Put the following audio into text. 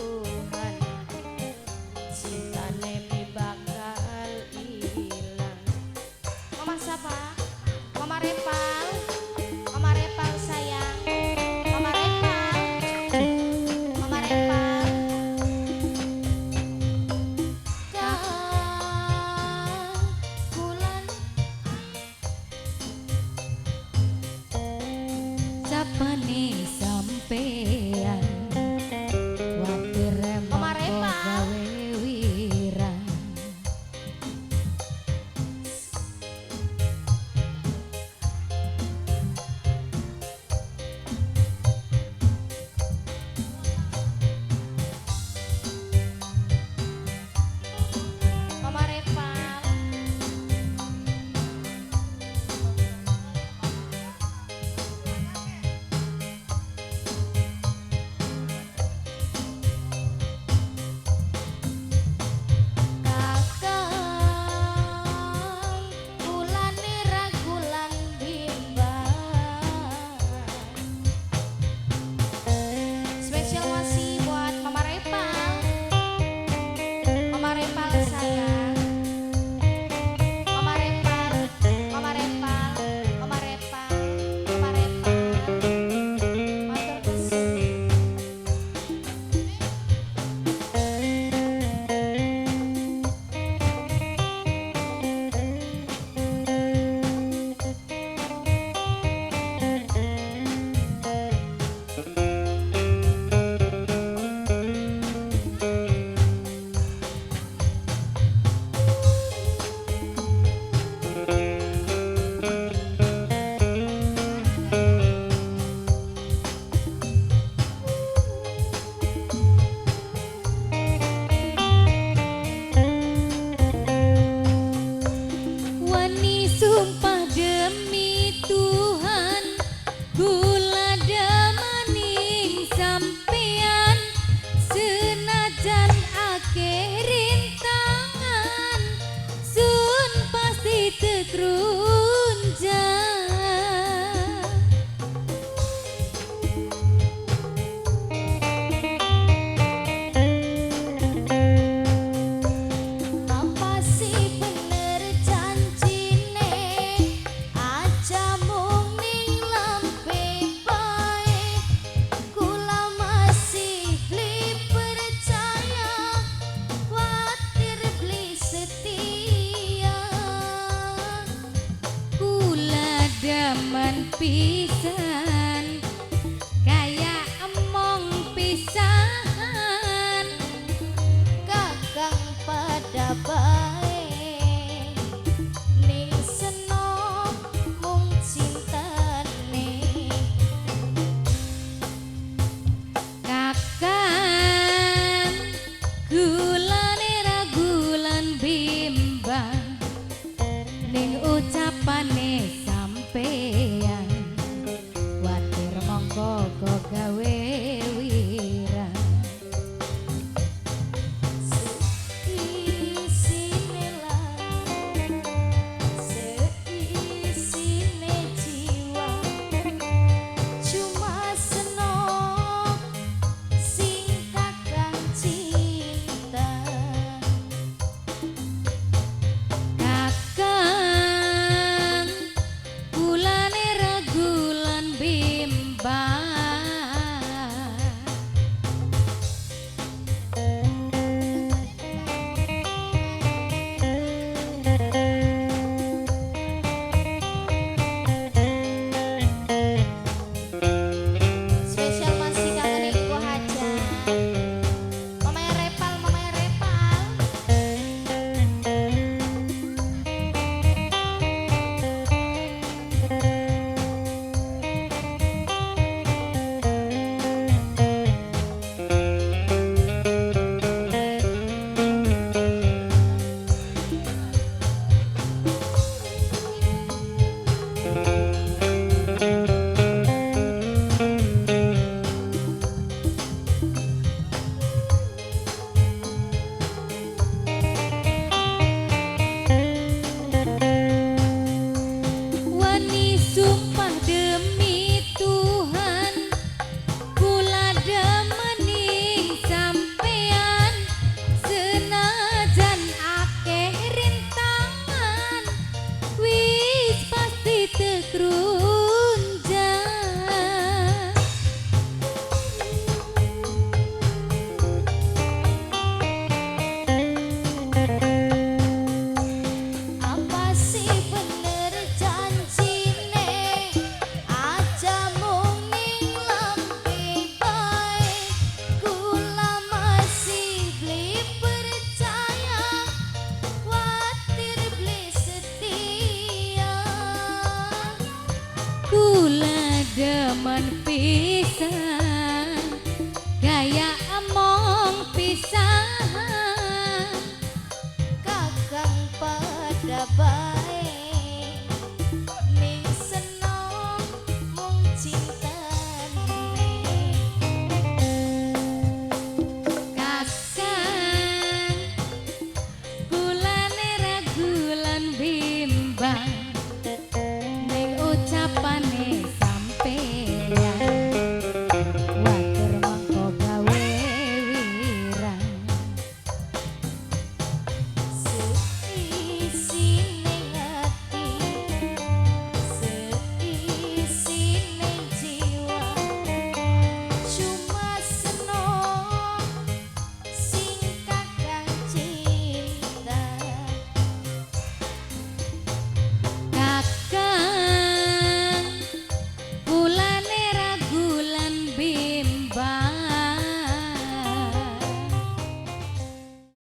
Tuhan, cintane beli bakal ilang. Mama siapa? Mama Repal, Mama Repal sayang, Mama Repal, Mama Repal. Kang bulan Sapane sampean watir Mama mongko Repal. Gawe wirang. Mama Repal. Kakang kulane ragulan bimbang. Spesial masih buat Mama Repal, Mama Repal sayang, Mama Repal, Mama Repal, Mama Repal, Mama Repal. Matur nuwun. Wani sumpah demi Tuhan, kula demaning sampean, senajan akeh rintangan sun pasti tekrunjang. Apa sih bener janjine, aja mung ning lambe bae, kula masih beli percaya, kuatir beli setia. Kula demen pisan kaya emong pisahan. Kakang pada bae ning seno mung cintane. Kakang gulane ragulan bimbang ning ucapane sampean. Daman pisan.